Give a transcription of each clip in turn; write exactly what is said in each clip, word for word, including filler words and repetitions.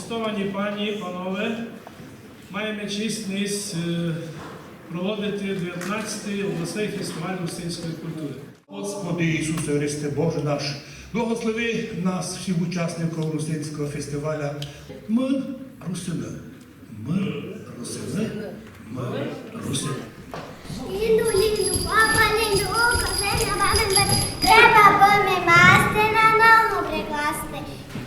Шановні пані і панове, маєме честь днесь, е, проводити девятнадцятый обласный фестиваль русинської културы. Господи Ісусе Христе, Боже наш, благослови нас, всіх учасників русинського фестиваля. Мы русины. Мы русины. Мы русины. Лінду, лінду, папа, лінду, око, земля, мамин бер. Треба помасти, на ногу прикласти.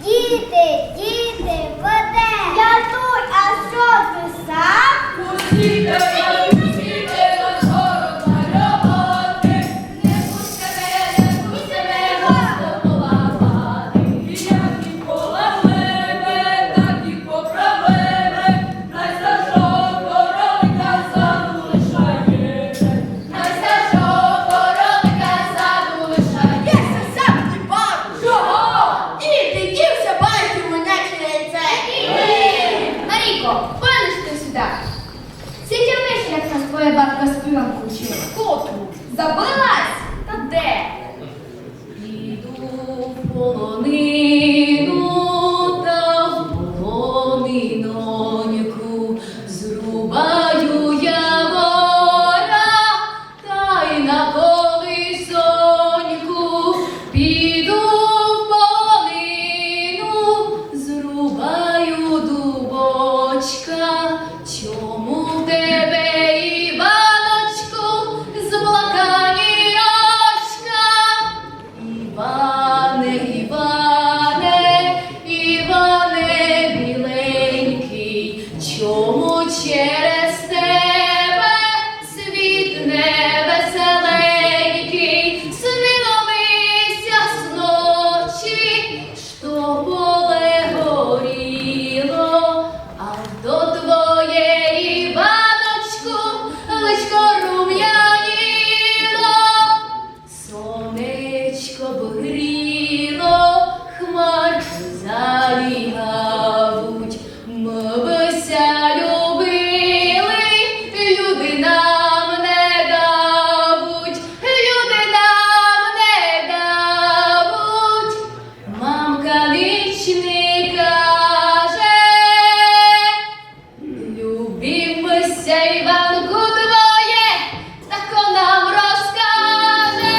Діти, діти, воде. Я тут, а що писав? Пустіть нас, пустіть нас, город мальовати. Не пустите, не пустите, нас поламати. Як їх поламили, так їх поправили. Най ся жовта ролика заду лишає. Най ся жовта ролика заду лишає. Є ся сам тіпак. Чого? І ти дівся байки в мене чи яйце. Марійко, пойдеш ти сюди. Сидя миш, як нас твоя бабка співанку вчила. Котру? Забылась? Та де? Піду в полонину та в полониноньку, зрубаю явора та й на колисоньку. Піду в полонину, зрубаю дубочка. Чому в тебе, Іваночку, зблакані очка? Іване, Іване, Іване біленький, чому через тебе світ невеселенький? Снило ми ся зночі, што поле горіло, а то твоє, Іваночку, личко рум'яніло. Сонечко б гріло, хмарки залягавуть, мы бы ся любили, люди нам не давуть, люди нам не давуть. Мамка ніч не каже, любим мы ся, Іванку, двоє, тако нам розкаже.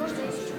Можна ще